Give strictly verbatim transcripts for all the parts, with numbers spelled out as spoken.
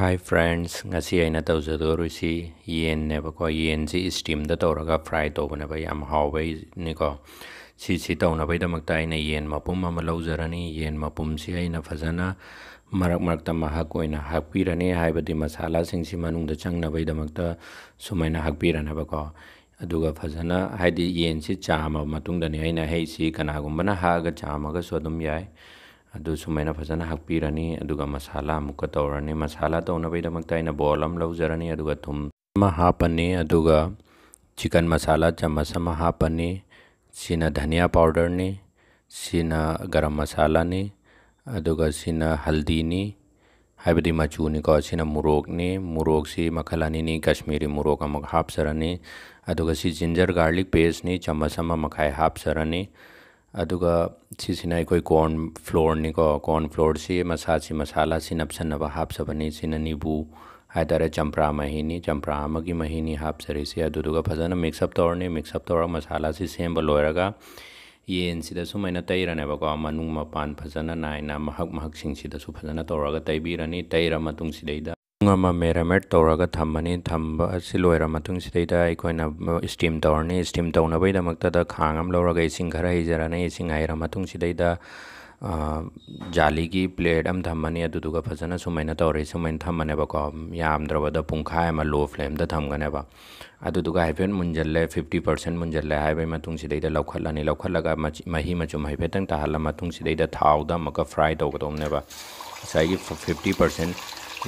Hi friends, ꯉꯁꯤ ꯑꯩꯅ ꯇꯧꯖꯗꯣꯔꯤꯁꯤ ꯌꯦꯟꯅꯦꯕꯀꯣ꯫ ꯌꯦꯟꯁꯤ steamꯗ ꯇꯧꯔꯒ fry ꯇꯧꯕꯅꯦꯕ, ꯌꯥꯝ ꯍꯥꯎꯕꯩꯅꯤꯀꯣ꯫ ꯁꯤꯁꯤ ꯇꯧꯅꯕꯩꯗꯃꯛꯇ ꯑꯩꯅ ꯌꯦꯟ ꯃꯄꯨꯝ ꯑꯃ ꯂꯧꯖꯔꯅꯤ꯫ ꯌꯦꯟ ꯃꯄꯨꯝꯁꯤ ꯑꯩꯅ ꯐꯖꯅ ꯃꯔꯛ ꯃꯔꯛꯇ ꯃꯍꯛ ꯑꯣꯏꯅ ꯍꯥꯞꯄꯤꯔꯅꯤ, ꯍꯥꯏꯕꯗꯤ ꯃꯁꯥꯂꯥꯁꯤꯡꯁꯤ ꯃꯅꯨꯡꯗ ꯆꯪꯅꯕꯩꯗꯃꯛꯇ ꯁꯨꯃꯥꯏꯅ ꯍꯥꯞꯄꯤꯔꯅꯦꯕꯀꯣ꯫ ꯑꯗꯨꯒ ꯐꯖꯅ, ꯍꯥꯏꯗꯤ ꯌꯦꯟꯁꯤ ꯆꯥꯝꯃ ꯃꯇꯨꯡꯗꯅꯤ ꯑꯩꯅ ꯍꯩꯁꯤ, ꯀꯅꯥꯒꯨꯝꯕꯅ ꯍꯥꯛꯑꯒ ꯆꯥꯝꯃꯒꯁꯨ ꯑꯗꯨꯝ ꯌꯥꯏ꯫ ꯑꯗꯨ ꯁꯨꯃꯥꯏꯅ ꯐꯖꯅ ꯍꯥꯞꯄꯤꯔꯅꯤ꯫ ꯑꯗꯨꯒ ꯃꯁꯥꯂꯥ ꯑꯃꯨꯛꯀ ꯇꯧꯔꯅꯤ꯫ ꯃꯁꯥꯂꯥ ꯇꯧꯅꯕꯒꯤꯗꯃꯛꯇ ꯑꯩꯅ bowl ꯑꯃ ꯂꯧꯖꯔꯅꯤ꯫ ꯑꯗꯨꯒ ꯊꯨꯝ ꯑꯃ ꯍꯥꯞꯄꯅꯤ꯫ ꯑꯗꯨꯒ chicken ꯃꯁꯥꯂꯥ ꯆꯥꯃꯁ ꯑꯃ ꯍꯥꯞꯄꯅꯤ꯫ ꯁꯤꯅ ꯙꯅꯤꯌꯥ powderꯅꯤ꯫ ꯁꯤꯅ ꯒꯔꯝ ꯃꯁꯥꯂꯥꯅꯤ꯫ ꯑꯗꯨꯒ ꯁꯤꯅ ꯍꯜꯗꯤꯅꯤ, ꯍꯥꯏꯕꯗꯤ ꯃꯆꯨꯅꯤꯀꯣ꯫ ꯁꯤꯅ ꯃꯣꯔꯣꯛꯅꯤ꯫ ꯃꯣꯔꯣꯛꯁꯤ ꯃꯈꯜ ꯑꯅꯤꯅꯤ, ꯀꯥꯁꯃꯤꯔꯤ ꯃꯣꯔꯣꯛ ꯑꯃꯨꯛ ꯍꯥꯞꯆꯔꯅꯤ꯫ ꯑꯗꯨꯒ ꯁꯤ ginger garlic pasteꯅꯤ, ꯆꯥꯃꯁ ꯑꯃ ꯃꯈꯥꯏ ꯍꯥꯞꯆꯔꯅꯤ꯫ ꯑꯗꯨꯒ ꯁꯤꯁꯤꯅ ꯑꯩꯈꯣꯏ corn flourꯅꯤꯀꯣ꯫ Corn flourꯁꯤ ꯃꯁꯥꯁꯤ ꯃꯁꯥꯂꯥꯁꯤ ꯅꯞꯁꯟꯅꯕ ꯍꯥꯞꯆꯕꯅꯤ꯫ ꯁꯤꯅ ꯅꯤꯕꯨ ꯍꯥꯏꯇꯥꯔꯦ, ꯆꯝꯄ꯭ꯔꯥ ꯃꯍꯤꯅꯤ, ꯆꯝꯄ꯭ꯔꯥ ꯑꯃꯒꯤ ꯃꯍꯤꯅꯤ ꯍꯥꯞꯆꯔꯤꯁꯦ꯫ ꯑꯗꯨꯗꯨꯒ ꯐꯖꯅ mix up ꯇꯧꯔꯅꯤ꯫ Mix up ꯇꯧꯔꯒ ꯃꯁꯥꯂꯥꯁꯤ ꯁꯦꯝꯕ ꯂꯣꯏꯔꯒ ꯌꯦꯟꯁꯤꯗ ꯁꯨꯃꯥꯏꯅ ꯇꯩꯔꯅꯦꯕꯀꯣ꯫ ꯃꯅꯨꯡ ꯃꯄꯥꯟ ꯐꯖꯅ ꯅꯥꯏꯅ ꯃꯍꯛ ꯃꯍꯛꯁꯤꯡꯁꯤꯗꯁꯨ ꯐꯖꯅ ꯇꯧꯔꯒ ꯇꯩꯕꯤꯔꯅꯤ꯫ ꯇꯩꯔ ꯃꯇꯨꯡꯁꯤꯗꯩꯗ ꯄꯨꯡ ꯑꯃ marinate ꯇꯧꯔꯒ ꯊꯝꯃꯅꯤ꯫ ꯊꯝꯕ ꯑꯁꯤ ꯂꯣꯏꯔ ꯃꯇꯨꯡꯁꯤꯗꯩꯗ ꯑꯩꯈꯣꯏꯅ steam ꯇꯧꯔꯅꯤ꯫ Steam ꯇꯧꯅꯕꯒꯤꯗꯃꯛꯇꯗ ꯈꯥꯡ ꯑꯃ ꯂꯧꯔꯒ ꯏꯁꯤꯡ ꯈꯔ ꯍꯩꯖꯔꯅꯤ꯫ ꯏꯁꯤꯡ ꯍꯩꯔ ꯃꯇꯨꯡꯁꯤꯗꯩꯗ, ꯑ, ꯖꯥꯂꯤꯒꯤ plate ꯑꯃ ꯊꯝꯃꯅꯤ꯫ ꯑꯗꯨꯗꯨꯒ ꯐꯖꯅ ꯁꯨꯃꯥꯏꯅ ꯇꯧꯔꯦ, ꯁꯨꯃꯥꯏꯅ ꯊꯝꯃꯅꯦꯕꯀꯣ꯫ ꯌꯥꯝꯗ꯭ꯔꯕꯗ ꯄꯨꯡꯈꯥꯏ ꯑꯃ low flameꯗ ꯊꯝꯒꯅꯦꯕ꯫ ꯑꯗꯨꯗꯨꯒ ꯍꯥꯏꯐꯦꯠ ꯃꯨꯟꯖꯜꯂꯦ, fifty percent ꯃꯨꯟꯖꯜꯂꯦ ꯍꯥꯏꯕꯒꯤ ꯃꯇꯨꯡꯁꯤꯗꯩꯗ ꯂꯧꯈꯠꯂꯅꯤ꯫ ꯂꯧꯈꯠꯂꯒ ꯃꯆꯤ-, ꯃꯍꯤ ꯃꯆꯨꯝ ꯍꯥꯏꯐꯦꯠꯇꯪ ꯇꯥꯍꯜꯂ ꯃꯇꯨꯡꯁꯤꯗꯩꯗ ꯊꯥꯎꯗ ꯑꯃꯨꯛꯀ fry ꯇꯧꯒꯗꯧꯕꯅꯦꯕ꯫ ꯉꯁꯥꯏꯒꯤ fifty percent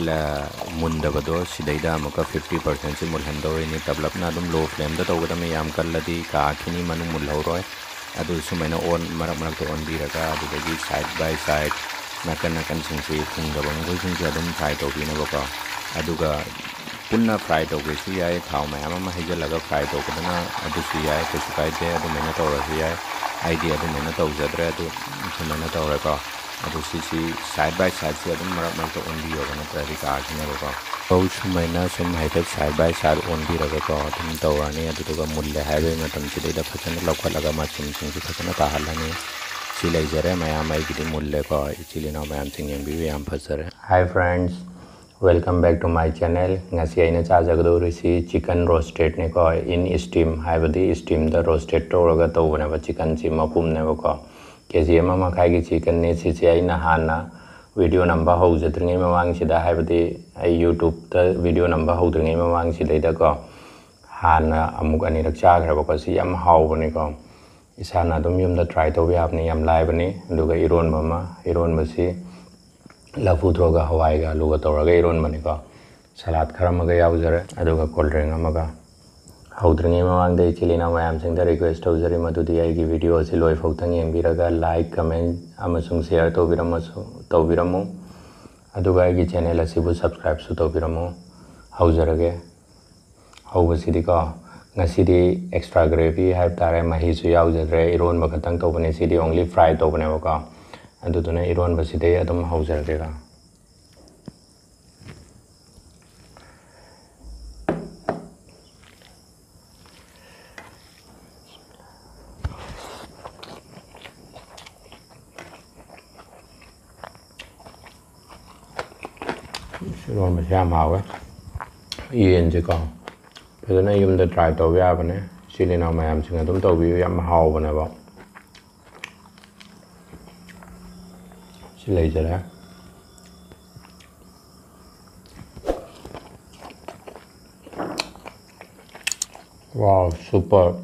ꯂ-, ꯃꯨꯟꯗꯕꯗꯣ ꯁꯤꯗꯩꯗ ꯑꯃꯨꯛꯀ fifty percentꯁꯤ ꯃꯨꯜꯍꯟꯗꯧꯔꯤꯅꯤ꯫ ꯇꯞꯂꯞꯅ ꯑꯗꯨꯝ low flameꯗ ꯇꯧꯒꯗꯕꯅꯤ, ꯌꯥꯝ ꯀꯜꯂꯗꯤ ꯀꯥꯈꯤꯅꯤ, ꯃꯅꯨꯡ ꯃꯨꯜꯍꯧꯔꯣꯏ꯫ ꯑꯗꯨ ꯁꯨꯃꯥꯏꯅ ꯑꯣꯟ-, ꯃꯔꯛ ꯃꯔꯛꯇ ꯑꯣꯟꯕꯤꯔꯒ ꯑꯗꯨꯗꯒꯤ side by side ꯅꯥꯀꯟ ꯅꯥꯀꯟꯁꯤꯡꯁꯤ ꯊꯨꯡꯗꯕ ꯃꯈꯩꯁꯤꯡꯁꯤ ꯑꯗꯨꯝ fry ꯇꯧꯕꯤꯅꯕꯀꯣ꯫ ꯑꯗꯨꯒ ꯄꯨꯟꯅ fry ꯇꯧꯒꯦꯁꯨ ꯌꯥꯏ, ꯊꯥꯎ ꯃꯌꯥꯝ ꯑꯃ ꯍꯩꯖꯤꯜꯂꯒ fry ꯇꯧꯕꯗꯨꯅ ꯑꯗꯨꯁꯨ ꯌꯥꯏ, ꯀꯩꯁꯨ ꯀꯥꯏꯗꯦ, ꯑꯗꯨꯃꯥꯏꯅ ꯇꯧꯔꯁꯨ ꯌꯥꯏ꯫ ꯑꯩꯗꯤ ꯑꯗꯨꯃꯥꯏꯅ ꯇꯧꯖꯗ꯭ꯔꯦ, ꯑꯗꯨ ꯁꯨꯃꯥꯏꯅ ꯇꯧꯔꯦꯀꯣ꯫ ꯑꯗꯨ ꯁꯤꯁꯤ side by sideꯁꯤ ꯑꯗꯨꯝ ꯃꯔꯛ ꯃꯔꯛꯇ ꯑꯣꯟꯕꯤꯌꯣꯕ, ꯅꯠꯇ꯭ꯔꯗꯤ ꯀꯥꯈꯤꯅꯦꯕꯀꯣ꯫ ꯐꯧ ꯁꯨꯃꯥꯏꯅ ꯁꯨꯝ ꯍꯥꯏꯐꯦꯠ side by side ꯑꯣꯟꯕꯤꯔꯒꯀꯣ ꯑꯗꯨꯝ ꯇꯧꯔꯅꯤ꯫ ꯑꯗꯨꯗꯨꯒ ꯃꯨꯜꯂꯦ ꯍꯥꯏꯕꯒꯤ ꯃꯇꯝꯁꯤꯗꯩꯗ ꯐꯖꯅ ꯂꯧꯈꯠꯂꯒ ꯃꯆꯨꯝꯁꯤꯡꯁꯤ ꯐꯖꯅ ꯇꯥꯍꯜꯂꯅꯤ꯫ ꯁꯤ ꯂꯩꯖꯔꯦ, ꯃꯌꯥꯝ ꯑꯩꯒꯤꯗꯤ ꯃꯨꯜꯂꯦꯀꯣ꯫ ꯏꯆꯤꯜ ꯏꯅꯥꯎ ꯃꯌꯥꯝꯁꯤꯡ ꯌꯦꯡꯕꯤꯌꯨ, ꯌꯥꯝ ꯐꯖꯔꯦ꯫ Hi friends, Welcome back to my channel. ꯉꯁꯤ ꯑꯩꯅ ꯆꯥꯖꯒꯗꯧꯔꯤꯁꯤ chicken roasted ꯅꯤꯀꯣ, in steam, ꯍꯥꯏꯕꯗꯤ steam ꯗ roasted ꯇꯧꯔꯒ ꯇꯧꯕꯅꯦꯕ꯫ Chicken ꯁꯤ ꯃꯄꯨꯝꯅꯦꯕꯀꯣ, ꯀꯦ ꯖꯤ ꯑꯃ ꯃꯈꯥꯏꯒꯤ chicken ꯅꯤ꯫ ꯁꯤꯁꯦ ꯑꯩꯅ ꯍꯥꯟꯅ video ꯅꯝꯕ ꯍꯧꯖꯗ꯭ꯔꯤꯉꯩ ꯃꯃꯥꯡꯁꯤꯗ, ꯍꯥꯏꯕꯗꯤ ꯑꯩ YouTube ꯇ video ꯅꯝꯕ ꯍꯧꯗ꯭ꯔꯤꯉꯩ ꯃꯃꯥꯡꯁꯤꯗꯩꯗꯀꯣ, ꯍꯥꯟꯅ ꯑꯃꯨꯛ ꯑꯅꯤꯔꯛ ꯆꯥꯈ꯭ꯔꯦꯕꯀꯣ꯫ ꯁꯤ ꯌꯥꯝ ꯍꯥꯎꯕꯅꯤꯀꯣ, ꯏꯁꯥꯅ ꯑꯗꯨꯝ ꯌꯨꯝꯗ try ꯇꯧꯕ ꯌꯥꯕꯅꯤ, ꯌꯥꯝ ꯂꯥꯏꯕꯅꯤ꯫ ꯑꯗꯨꯒ ꯏꯔꯣꯟꯕ ꯑꯃ, ꯏꯔꯣꯟꯕꯁꯤ ꯂꯐꯨ ꯊ꯭ꯔꯣꯒ ꯍꯋꯥꯏꯒ ꯑꯂꯨꯒ ꯇꯧꯔꯒ ꯏꯔꯣꯟꯕꯅꯤꯀꯣ꯫ Salad ꯈꯔ ꯑꯃꯒ ꯌꯥꯎꯖꯔꯦ, ꯑꯗꯨꯒ cold drink ꯑꯃꯒ꯫ ꯍꯧꯗ꯭ꯔꯤꯉꯩ ꯃꯃꯥꯡꯗ ꯏꯆꯤꯜ ꯏꯅꯥꯎ ꯃꯌꯥꯝꯁꯤꯡꯗ request ꯇꯧꯖꯔꯤ ꯃꯗꯨꯗꯤ ꯑꯩꯒꯤ video ꯑꯁꯤ ꯂꯣꯏꯐꯥꯎꯇꯪ ꯌꯦꯡꯕꯤꯔꯒ like, comment ꯑꯃꯁꯨꯡ share ꯇꯧꯕꯤꯔꯝꯃꯁꯨ, ꯇꯧꯕꯤꯔꯝꯃꯨ꯫ ꯑꯗꯨꯒ ꯑꯩꯒꯤ channel ꯑꯁꯤꯕꯨ subscribe ꯁꯨ ꯇꯧꯕꯤꯔꯝꯃꯨ꯫ ꯍꯧꯖꯔꯒꯦ꯫ ꯍꯧꯕꯁꯤꯗꯤꯀꯣ, ꯉꯁꯤꯗꯤ extra gravy ꯍꯥꯏꯕ ꯇꯥꯔꯦ, ꯃꯍꯤꯁꯨ ꯌꯥꯎꯖꯗ꯭ꯔꯦ, ꯏꯔꯣꯟꯕ ꯈꯛꯇꯪ ꯇꯧꯕꯅꯦ꯫ ꯁꯤꯗꯤ only fry ꯇꯧꯕꯅꯦꯕꯀꯣ꯫ ꯑꯗꯨꯗꯨꯅ ꯏꯔꯣꯟꯕꯁꯤꯗꯩ ꯑꯗꯨꯝ ꯍꯧꯖꯔꯒꯦꯀꯣ꯫ ꯏꯔꯣꯟꯕꯁꯦ ꯌꯥꯝ ꯍꯥꯎꯋꯦ꯫ ꯌꯦꯟꯁꯦꯀꯣ, ꯐꯖꯅ ꯌꯨꯝꯗ try ꯇꯧꯕ ꯌꯥꯕꯅꯦ꯫ ꯏꯆꯤꯜ ꯏꯅꯥꯎ ꯃꯌꯥꯝꯁꯤꯡ ꯑꯗꯨꯝ ꯇꯧꯕꯤꯌꯨ, ꯌꯥꯝ ꯍꯥꯎꯕꯅꯦꯕ꯫ ꯁꯤ ꯂꯩꯖꯔꯦ꯫ Wow, super꯫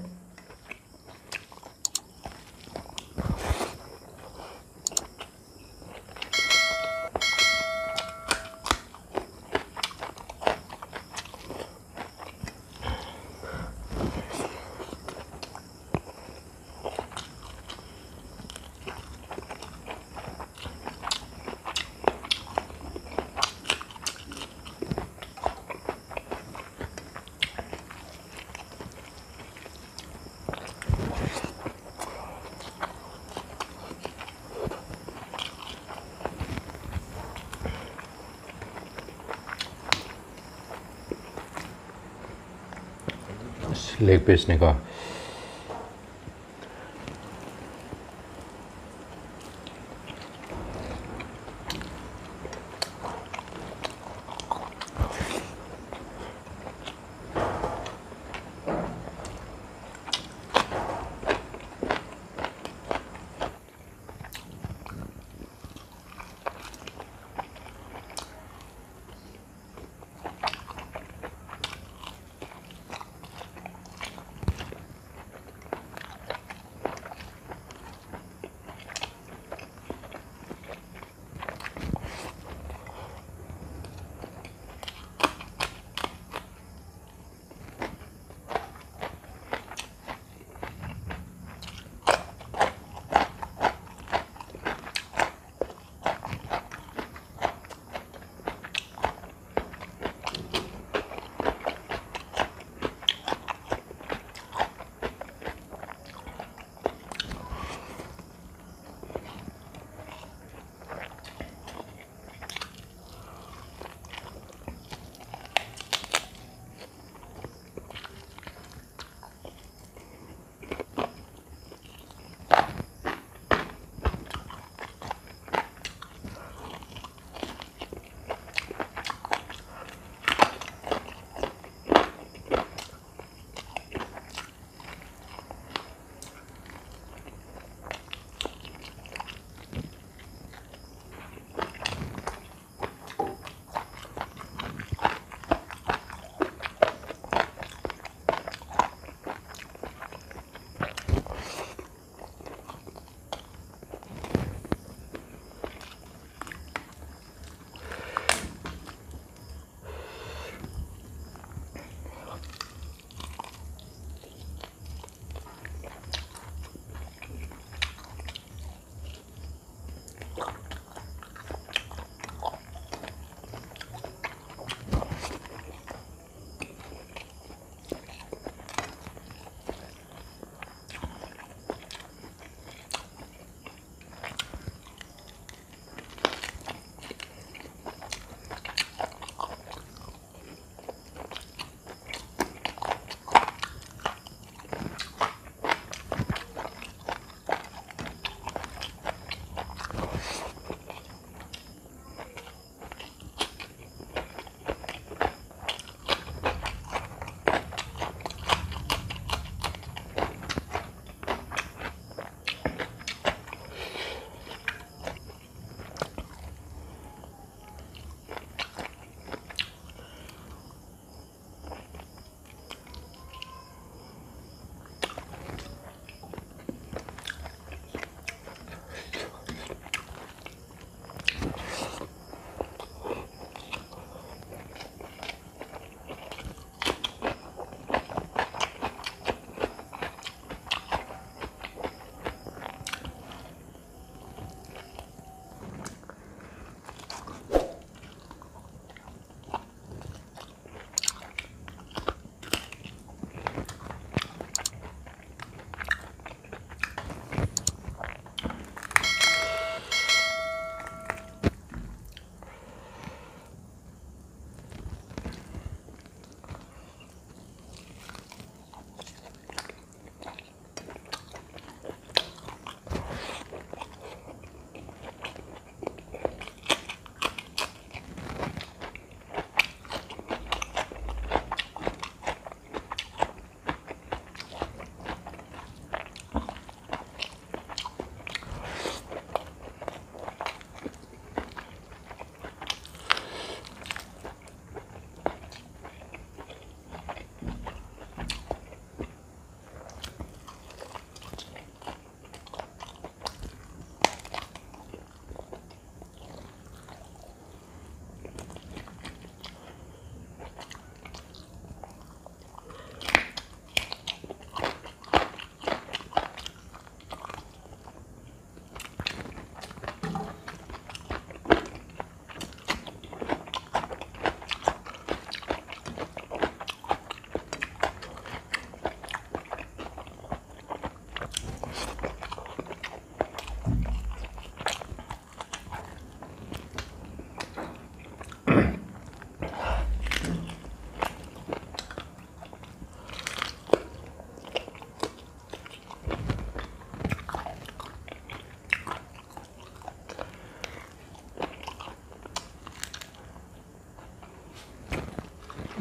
Leg piece ꯅꯤꯀꯣ꯫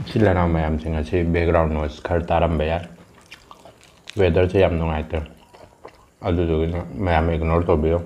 ꯏꯆꯤꯜ ꯏꯅꯥꯎ ꯃꯌꯥꯝꯁꯤꯡ ꯑꯁꯤ background noise ꯈꯔ ꯇꯥꯔꯝꯕ ꯌꯥꯏ꯫ Weatherꯁꯦ ꯌꯥꯝ ꯅꯨꯡꯉꯥꯏꯇꯦ, ꯑꯗꯨꯗꯨꯒꯤꯅ ꯃꯌꯥꯝ ignore ꯇꯧꯕꯤꯌꯨ꯫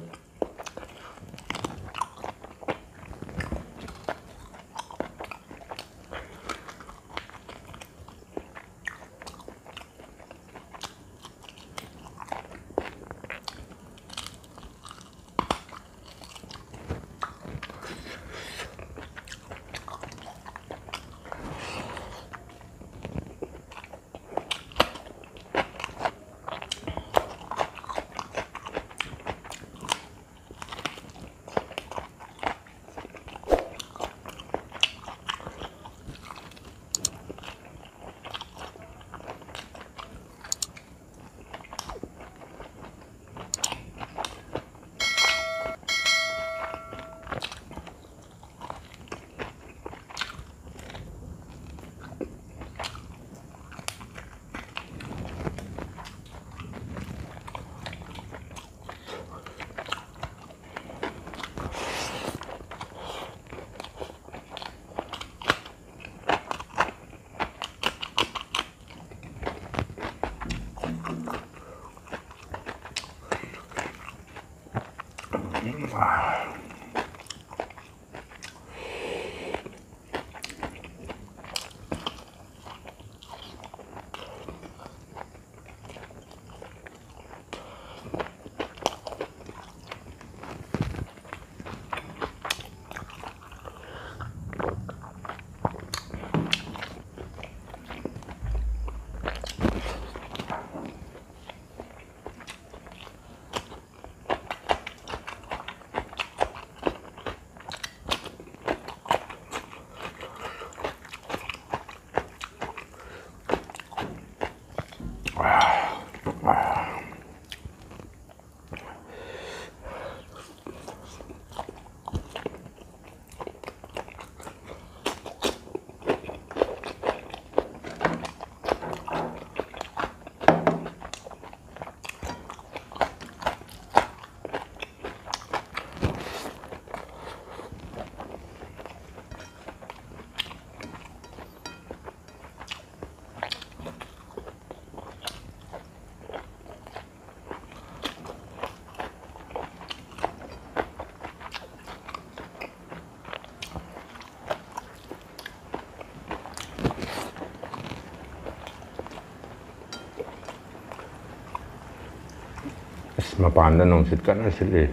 ꯃꯄꯥꯟꯗ ꯅꯨꯡꯁꯤꯠ ꯀꯟꯅ ꯁꯤꯠꯂꯤ꯫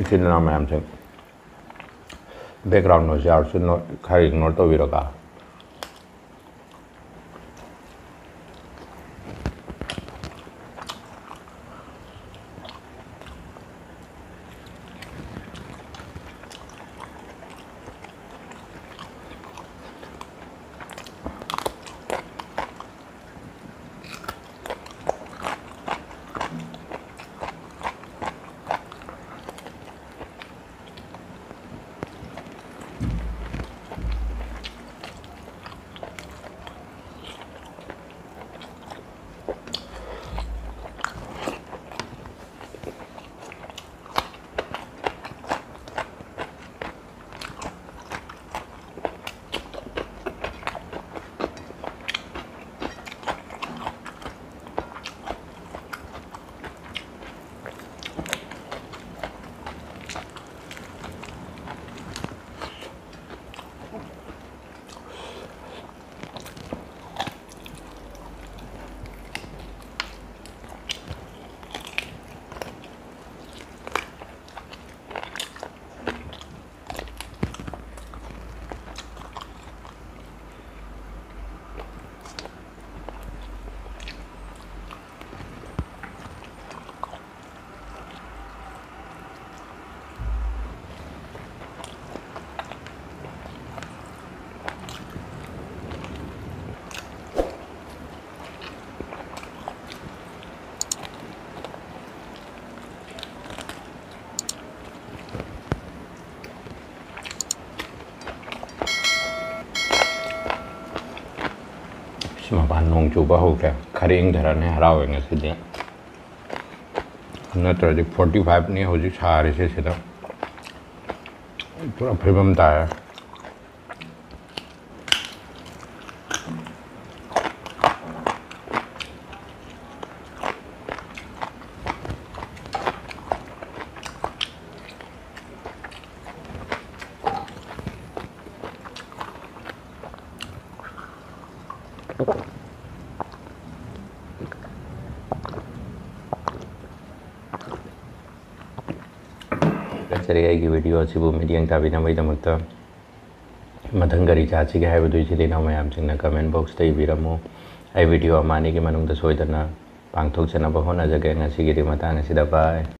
ꯏꯆꯤꯜ ꯏꯅꯥꯎ ꯃꯌꯥꯝꯁꯤꯡ, background noise ꯌꯥꯎꯔꯁꯨ ꯅꯣ-, ꯈꯔ ignore ꯇꯧꯕꯤꯔꯣꯀꯣ꯫ ꯁꯤ ꯃꯄꯥꯟ ꯅꯣꯡ ꯆꯨꯕ ꯍꯧꯈ꯭ꯔꯦ꯫ ꯈꯔ ꯏꯪꯊꯔꯅꯤ, ꯍꯔꯥꯎꯋꯦ ꯉꯁꯤꯗꯤ꯫ ꯅꯠꯇ꯭ꯔꯗꯤ forty five ꯅꯤ ꯍꯧꯖꯤꯛ ꯁꯥꯔꯤꯁꯦ ꯁꯤꯗ꯫ ꯄꯨꯔꯥ ꯐꯤꯕꯝ ꯇꯥꯔꯦ꯫ ꯊꯥꯒꯠꯆꯔꯤ ꯑꯩꯒꯤ video ꯑꯁꯤꯕꯨ ꯃꯤꯠꯌꯦꯡ ꯇꯥꯕꯤꯅꯕꯒꯤꯗꯃꯛꯇ꯫ ꯃꯊꯪ ꯀꯔꯤ ꯆꯥꯁꯤꯒꯦ ꯍꯥꯏꯕꯗꯨ ꯏꯆꯤꯜ ꯏꯅꯥꯎ ꯃꯌꯥꯝꯁꯤꯡꯅ comment boxꯇ ꯏꯕꯤꯔꯝꯃꯨ꯫ ꯑꯩ video ꯑꯃ ꯑꯅꯤꯒꯤ ꯃꯅꯨꯡꯗ ꯁꯣꯏꯗꯅ ꯄꯥꯡꯊꯣꯛꯆꯅꯕ ꯍꯣꯠꯅꯖꯒꯦ꯫ ꯉꯁꯤꯒꯤꯗꯤ ꯃꯇꯥꯡ ꯑꯁꯤꯗ bye꯫